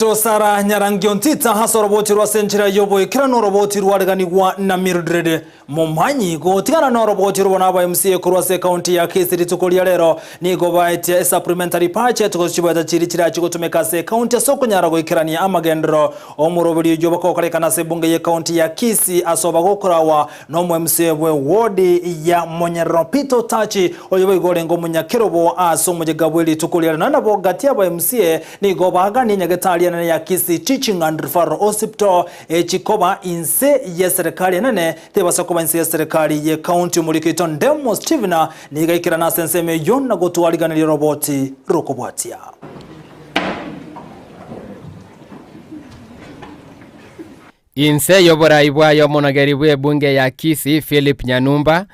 Sara Nyarangi Ontita ase oroboti rw'ase enchera y'oboikeranu oroboti rwareganigwa na Mildred Momanyi gotigana noroboti rw'bono aba MCA korwa ase ekaunti ya Kisii rituko ria rero nigo baetie esupplementary budget gose chibesa chiria chirachi gotumeka ase ekaunti ase okonyara goikerania amagenderero omoroberi oyio bakokorekana ase ebunge y'ekaunti ya Kisii ase obagokorawa Nomo MCA bwe ward ya Monyerero Peter Otachi, oyo boigo orenge omonyakerobo ase omoyega bwe rituko riare nonya nabo gati aba MCA nigo baganie nyagetari enene ya Kisii Teaching and Referral Hospital echikoba inse yeserekari enene tebasa koba inse yeserekari ye county Omoriki oito Ndemo Stephen nigo aikerana ase ensemo eyio na gotwariganeria oroboti rokobwatia. Inse y'oborai bwaye omonogeri bw'ebunge ya Kisii Philip Nyanumba,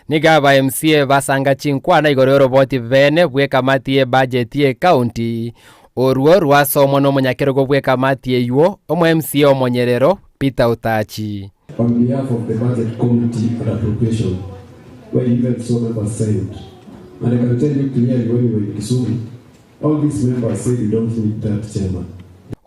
nigo aba MCA basanga chinkwana igoro y'oroboti bene bw'ekamati y'ebudget y'ecounty, orwo rwasomwa n'omonyakerogo bw'ekamati eywo, omo MCA omonyerero Peter Otachi. On behalf of the budget committee and appropriation where you even saw members signed and I can tell you clearly when we were in Kisumu All these members say we don't need that chairman.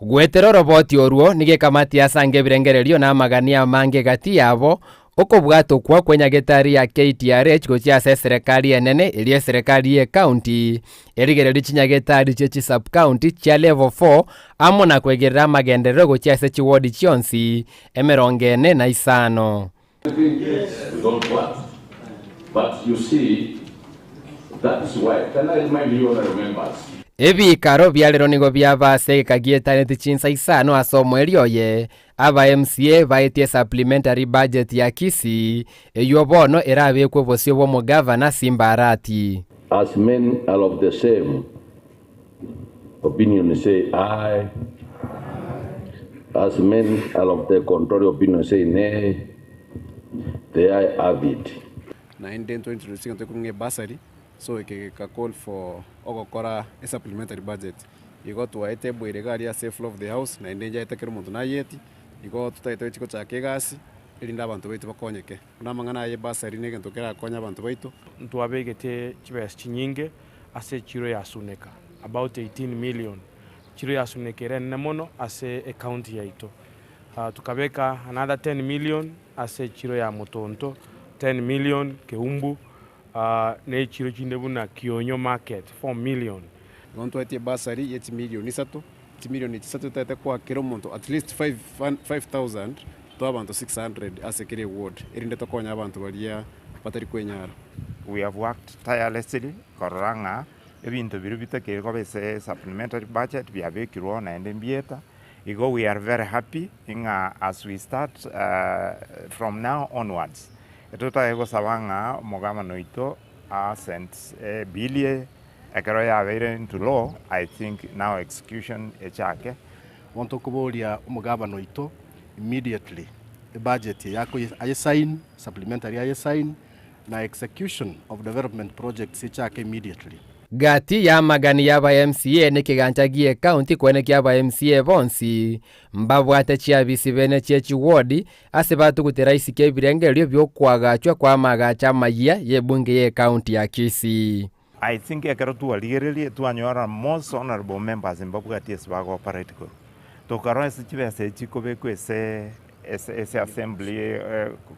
Goetera oroboti orwo nigo ekamati yasange ebirengererio na amagania amange gati yabo, okobwatokwa kwenyagetari ya KTRH gochia ase eserekari enene eria eserekari ye county erigererie chinyagetari chie chisub-county chia level 4 amo na kwegerera amagenderero gochia ase chiwodi chionsi emerongo ene na isano. We don't want. But you see, that is why, can I remind you honorable members? Ebiikaro bia rero nigo biaba ase egeka gietaneti chinsa isano ase omoerio oye, aba MCA baetie supplementary budget ya Kisii, eyio bono erabekwe obosio bw'omogavana Simba Arati. As men are of the same opinion say aye, as men are of the contrary opinion say nay, the aye have it. Naende ntwe introduce egento ekorwa ng'a ebursary, so eke geka call for ogokora esupplementary budget. Igo twaete eboira iga aria ase efloor of the house, naende njaete kera omonto nayeti, igo totagete gochia gochaka egasi, erinde abanto baito bakonyeke. Buna amang'ana aya ebursary na egento kerakonye abanto baito. Ntwabegete chibesa chinyinge ase echiro ya Suneka, about 18 million. Echiro ya Suneka ere enene mono ase ecounty yaito. Tukabeka another 10 million ase echiro ya Mutuntu, 10 million Keumbu, na echiro chinde buna Kionyo market, 4 million. Igo ntwaetie bursary ye chimilioni isato, chimilioni echi isato totaete koa kera omonto at least 5000 toa abanto 600 ase kera eward, erinde tokonye abanto baria batari kwenyara. We have worked tirelessly korora ng'a ebinto biria bitakeire koba ase supplementary budget biabekirwe oo naende mbieta, igo we are very happy ng'a as we start from now onwards, totagete gosaba ng'a omogabana oito assent ebill eye, ekero yabeire into law, I think now execution echake. Bono tokoboria omogabana oito immediately ebudget eye akoye aye sign, supplementary aye sign, na execution of development projects echake immediately. Gati y'amagani y'aba MCA nekegancha gi'ecounty kweneki aba MCA bonsi mbabwate chiabisi bene chie chiward ase batugutera isiko ebirengererio biokoagachwa kwa amagacho amayia y'ebunge y'ecounty ya Kisii. I think ekero twarigererie twanyora most honourable members mbabwati ase bago operate korwa. Tokarora ase chibesa echi chikobekwa ase ase assembly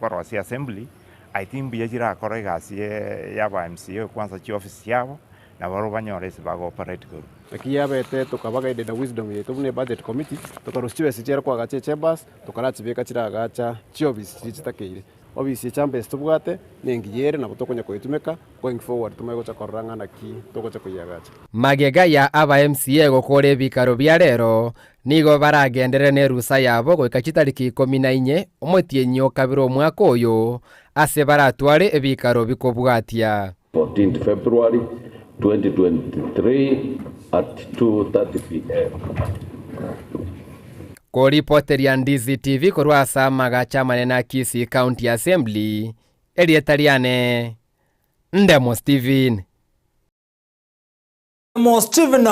korosia assembly, I think mbuya chirakore egasi ya aba MCA kwanza chiofisi chiabo, nabarobwo banyore ase bago operate korwa. Naki yabete tokaba guided na wisdom yaito buna ebudget committee, tokarusia chibesa chiare koagacha echambers, tokarachibeka chiragacha chiofisi chiria chitakeire. Ofisi ye chambers tobwate nengiya ere nabo tokonya koyetumeka going forward tomanye gocha korora ng'a naki togocha koyiagacha. Magega ya aba MCA gokora ebikaro bia rero, nigo baragenderere nerusa yabo goika chitariki ikomi na inye omotienyi o kabere omwaka oyo, ase baratware ebikaro bikobwatia. 14 February 2023 at 2:30 pm. Koripoteria Ndizi TV korwa ase amagacho amanene a Kisii County Assembly, erieta riane Ndemo Stephen. Ndemo Stephen.